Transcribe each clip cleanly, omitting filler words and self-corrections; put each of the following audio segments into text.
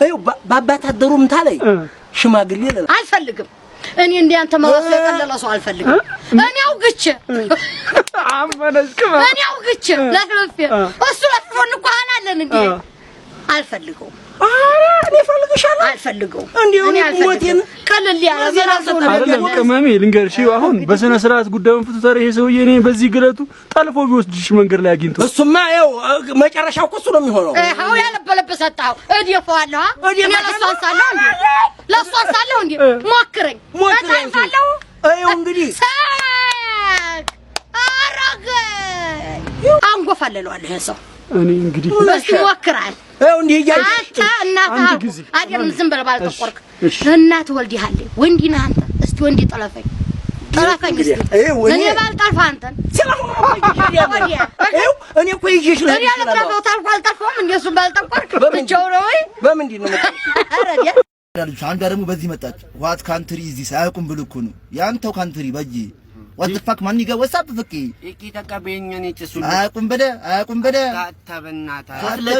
ይኸው በአባት አደሩም ታለይ ሽማግሌ ልላ አልፈልግም። እኔ እንደ አንተ መላሱ የቀለለ ሰው አልፈልግም። እኔ አውግቼ አመነች ቅመም። እኔ አውግቼ ለፍልፌ እሱ ለፍልፎን እኮ አላለን እንዴ። አልፈልገውም። ኧረ እኔ እፈልግሻለሁ። አልፈልገውም። እንዲሁ እኔ እኔ ሞቴን አልፈልግም። ቀለል ያለ መላሱ አይደለም ቅመሜ፣ ልንገርሽ፣ ይኸው አሁን በስነ ስርዓት ጉዳዩን ፍቱ። ኧረ ይሄ ሰውዬ እኔ በዚህ ግለቱ ጠልፎ ቢወስድሽ መንገድ ላይ አግኝቶ እሱማ ይኸው መጨረሻው እኮ እሱ ነው የሚሆነው። ይኸው ያለበለበ ሰጠኸው። እደፋዋለሁ። እኔ ለእሱ አንሳለሁ እንዴ? ለእሱ አንሳለሁ እንዴ? ሞክረኝ፣ ሞክረኝ። እጠልፋለሁ። ይኸው እንግዲህ ሳቅ አረገኝ። አንጎፋለለዋለሁ ይሄን ሰው። እኔ እንግዲህ እስኪ ሞክራል። ይኸው እንዲህ እያየሽ አንተ እናትህ አንድ አልኩህ ጊዜ አይደለም፣ ዝም ብለህ ባልጠቆርክ እሺ። እናትህ ወልዲሃለች። ወንድ ነህ አንተ። እስቲ ወንድ ጠለፈኝ፣ ጠለፈኝ እስቲ። ይኸው እኔ ባልጠልፍህ አንተን ይኸው እኔ እኮ ይዤሽ ልሄድ እኔ እችላለሁ። አልጠልፈው ታልኩህ አልጠልፈውም። እንደ እሱን ባልጠቆርክ በምንድን ብቻው ነው ወይ? በምንድን ነው የምጠልፈው? ኧረ ዲያ ልጆች አንዷ ደግሞ በዚህ መጣች። What country እዚህ አያውቁም ብሎ እኮ ነው ያንተው country በጂ what fuck my nigga what's up ፍቂ አያውቁም በለ አያውቁም በለ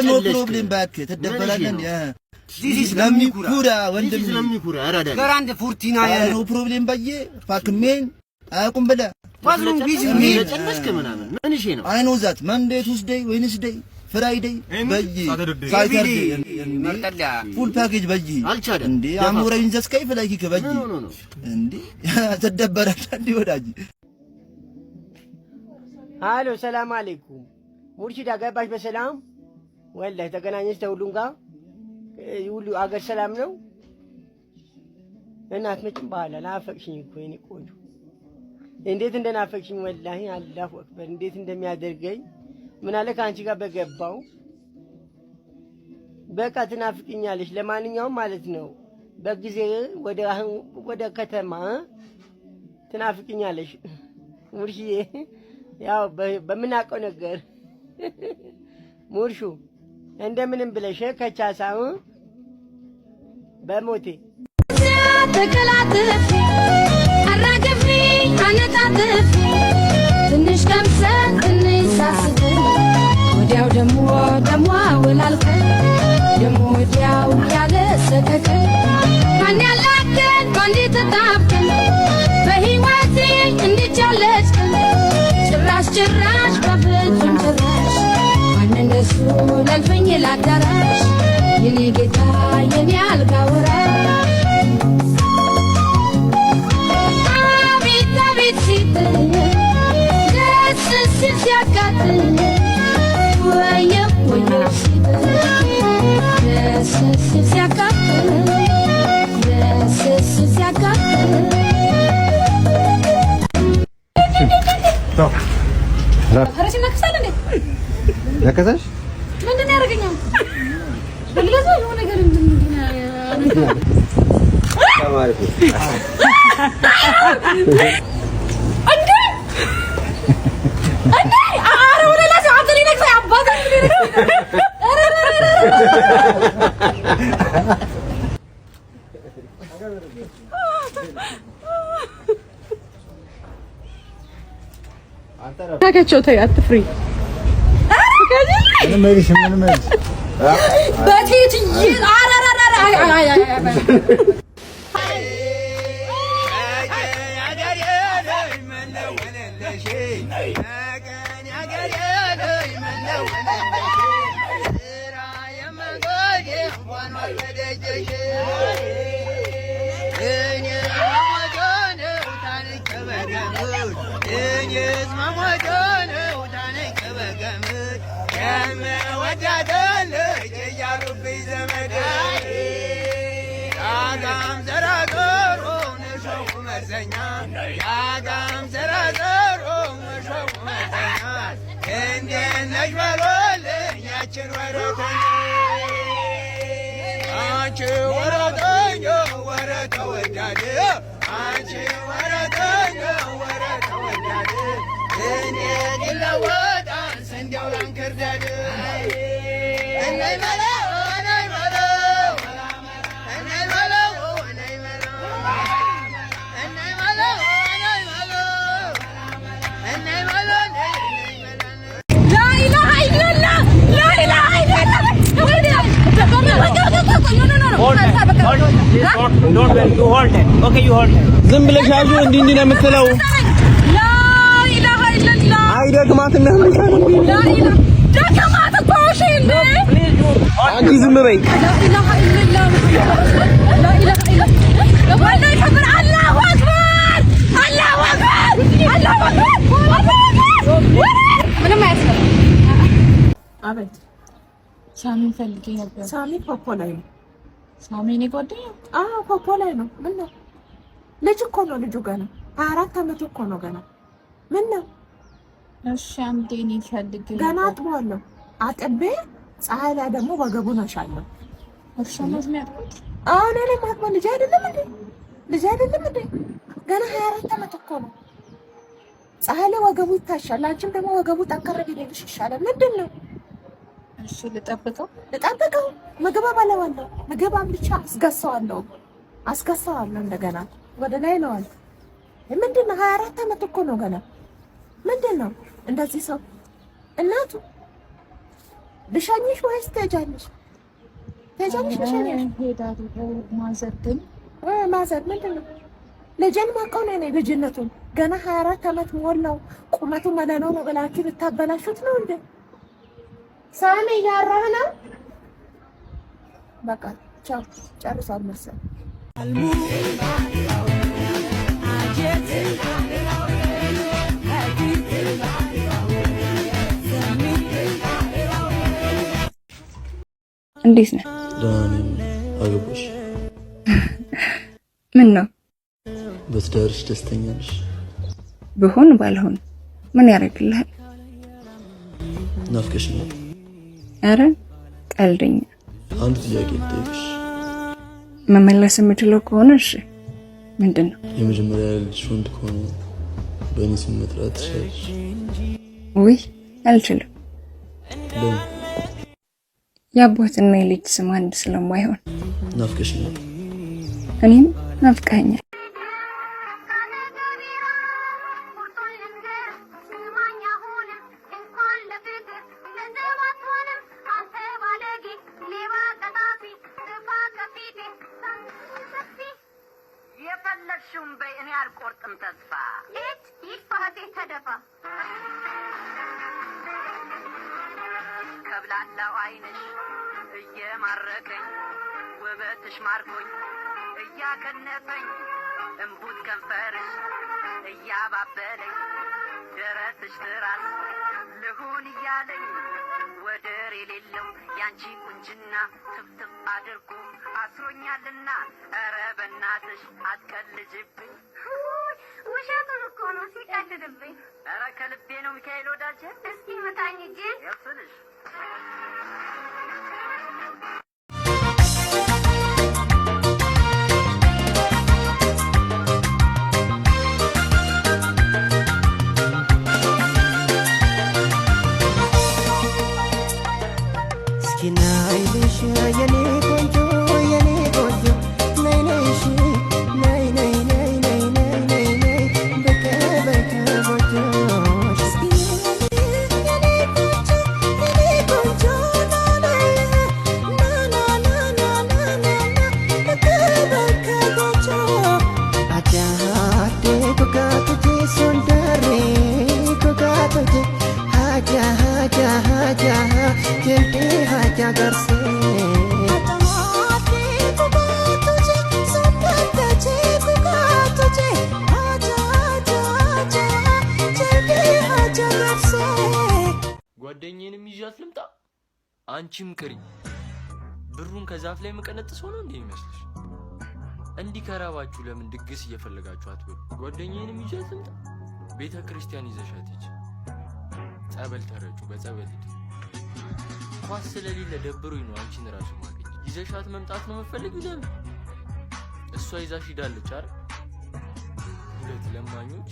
no problem እባክህ ትደበላለህ እንዴ? ለሚኩራ ወንድም no problem በዬ fuck man አያውቁም በለ I know that Monday, Tuesday, Wednesday, Friday በይ Saturday full package በይ እንዴ አሞራ in the sky fly kick በይ እንዴ ትደበራለህ እንዴ ወዳጅ? አሎ፣ ሰላም አለይኩም ሙርሺዳ፣ ገባሽ በሰላም? ወላሂ ተገናኘች ተሁሉም ጋር፣ ሁሉ አገር ሰላም ነው። እናት መጭም በኋላ ናፈቅሽኝ እኮ የኔ ቆንጆ፣ እንዴት እንደናፈቅሽኝ ወላሂ፣ አላሁ አክበር፣ እንዴት እንደሚያደርገኝ ምን አለ ከአንቺ ጋር በገባው። በቃ ትናፍቅኛለሽ። ለማንኛውም ማለት ነው በጊዜ ወደ ከተማ ትናፍቅኛለሽ ሙርሽዬ። ያው በምናውቀው ነገር ሙርሹ እንደምንም ብለሽ ከቻሳው በሞቴ ተቀላጥፌ አራግፌ አነጣጥፌ ትንሽ ቀምሰን ትንሽ ሳስበን ወዲያው ደሞ ደሞ አወላልከን ደሞ ወዲያው ያለ ሰቀቀን ማን ያላከን ባንዴ ተጣብቀን በሕይወቴ እንዲቻለች ቀን ጭራሽ ጭራሽ በፍጹም ጭራሽ ማን እንደሱ ለልፍኝ ላዳራሽ የኔ ጌታ የኔ አልጋ ወራሽ አቤት አቤት ሲጥል ደስ ሲል ሲያቃጥል ወየው ወየው ሲጥል ደስ ሲል ሲያቃጥል ደስ ሲል ሲያቃጥል። ፈረስ ይነክሳል እንዴ? ነከሰሽ? ምንድን ነው ያደርገኛል? በልገዛ የሆነ ነገር እንትን እንዴ እንዴ! ኧረ ወደ ላይ አንተ ሊነክሰኝ አባቴ ሊነክሰኝ። ኧረ ኧረ ኧረ! ታካቸው ተይ፣ አትፍሪ። ምንም አይልሽም፣ ምንም አይልሽም። በቴትዬ ኧረ ኧረ ኧረ አይ አይ አይ አይ። ላኢላሀ ኢለላህ፣ ላኢላሀ ኢለላህ። Hold hand. Okay, you hold hand. ዝም ብለሽ ያዙ። እንዲህ እንዲህ ነው የምትለው። لا إله إلا الله። አይደክማትም ያምሻል። لا إله ደከማት እኮ። እሺ እንዴ። አንቺ ዝም በይ። لا إله إلا الله፣ لا إله إلا والله كبر። الله أكبر፣ الله أكبر፣ الله أكبر፣ الله أكبر። ምንም አያስፈልግም። አቤት። ሳሚን ፈልጌ ነበር። ሳሚ ፖፖ ላይ ነው። ሳሚ እኔ ጓደኛ? አዎ፣ ፖፖ ላይ ነው። ምን ነው? ልጅ እኮ ነው ልጁ፣ ገና 24 ዓመቱ እኮ ነው ገና። ምን ነው? እሺ አንዴ እኔ ፈልጌ ገና ነበር። አጥበዋለሁ። አጥቤ ፀሐይ ላይ ደግሞ ወገቡን አሻለሁ። እርሻ ነው የሚያጥቡት? አሁን እኔ ማጥበው ልጅ አይደለም እንዴ? ልጅ አይደለም እንዴ? ገና 24 ዓመት እኮ ነው። ፀሐይ ላይ ወገቡ ይታሻል። አንቺም ደግሞ ወገቡ ጠንከር ቢልልሽ ይሻላል። ምንድን ነው? እሺ ልጠብቀው። ልጠብቀው? ምግብ አበላዋለሁ። ምግብ አምልቻ አስገሳዋለሁ፣ አስገሳዋለሁ። እንደገና ወደ ላይ ለዋል። ምንድን ነው? 24 ዓመት እኮ ነው ገና። ምንድን ነው እንደዚህ ሰው እናቱ ልሸኝሽ ወይስ ትሄጃለሽ? ትሄጃለሽ? ልሸኝሽ? ሄዳለሁ። Mother ግን Mother ምንድን ነው? ልጄን ማውቀው ነው እኔ ልጅነቱን። ገና 24 ዓመት ሞላው። ቁመቱ መለኖ ነው ብላችሁ ልታበላሹት ነው እንዴ? ሳሚ እያወራህ ነው። በቃ ቻው፣ ጨርሷል መሰል። እንዴት ነህ? ደህና ነኝ። አገባሽ? ምን ነው? በትዳርሽ ደስተኛ ነሽ? ብሆን ባልሆን ምን ያደርግልሃል? ናፍቀሽኛል። አረ ቀልደኛ። አንድ ጥያቄ ልጠይቅሽ። መመለስ የምችለው ከሆነ እሺ። ምንድን ነው? የመጀመሪያ ልጅሽ ወንድ ከሆነ በእኔ ስም መጥራት ትችላለሽ? ውይ አልችልም። ለምን? የአባትና የልጅ ስም አንድ ስለማይሆን። ናፍቀሽኛል። እኔም ናፍቀኸኛል። ስማኝ አሁንም እንኳን ለፍቅር ገንዘብ አትሆንም አንተ ባለጌ ሌባ ቀጣፊ ጥፋ ከፊቴ ሰፊ። የፈለግሽውን በይ፣ እኔ አልቆርጥም ተስፋ። ሂድ ይፋቴ ተደፋ። ከብላላው አይንሽ እየማረከኝ፣ ውበትሽ ማርኮኝ እያከነፈኝ፣ እምቡጥ ከንፈርሽ እያባበለኝ፣ ደረትሽ ትራስ ልሁን እያለኝ፣ ወደር የሌለው ያንቺ ቁንጅና ትፍትፍ አድርጎ አስሮኛልና፣ ኧረ በናትሽ አትቀልጅብኝ። ውሸቱን እኮ ነው ሲቀልድብኝ። ኧረ ከልቤ ነው ሚካኤል ወዳጄ። እስኪ ምታኝ እጄን። ያስልሽ። እስኪ ናይልሽ የኔ ቆንጆ፣ የኔ ቆንጆ፣ ነይ ነይ እሺ፣ ነይ ነይ ነይ ነይ ነይ ነይ ነይ ብቅ በይ ከጎጆሽ። እስኪ የኔ ቆንጆ፣ የኔ ቆንጆ፣ ና ነይ፣ ና ና ና ና ና ና ና ብቅ በይ ከጎጆ። Ajaade gogaatu sondare gogaatu haja haja haja jente haja garse. Ajaade gogaatu sondare gogaatu haja haja haja jente haja garse. ጓደኛዬንም ይዣት ልምጣ፣ አንቺም ቅሪ። ብሩን ከዛፍ ላይ መቀነጥስ ሆኖ እንዴ ይመስልሽ? እንዲህ ከራባችሁ ለምን ድግስ እየፈለጋችሁ አትበሉ? ጓደኛዬንም ይዣት ልምጣ፣ ቤተ ክርስቲያን ይዘሻት ሂጂ። ጸበል ተረጩ፣ በጸበል ሂድ። ኳስ ስለሌለ ደብሮኝ ነው አንቺን ራሱ ማገኝ። ይዘሻት መምጣት ነው የምትፈልጊው? ለምን? እሷ ይዛሽ ሂዳለች አይደል? ሁለት ለማኞች።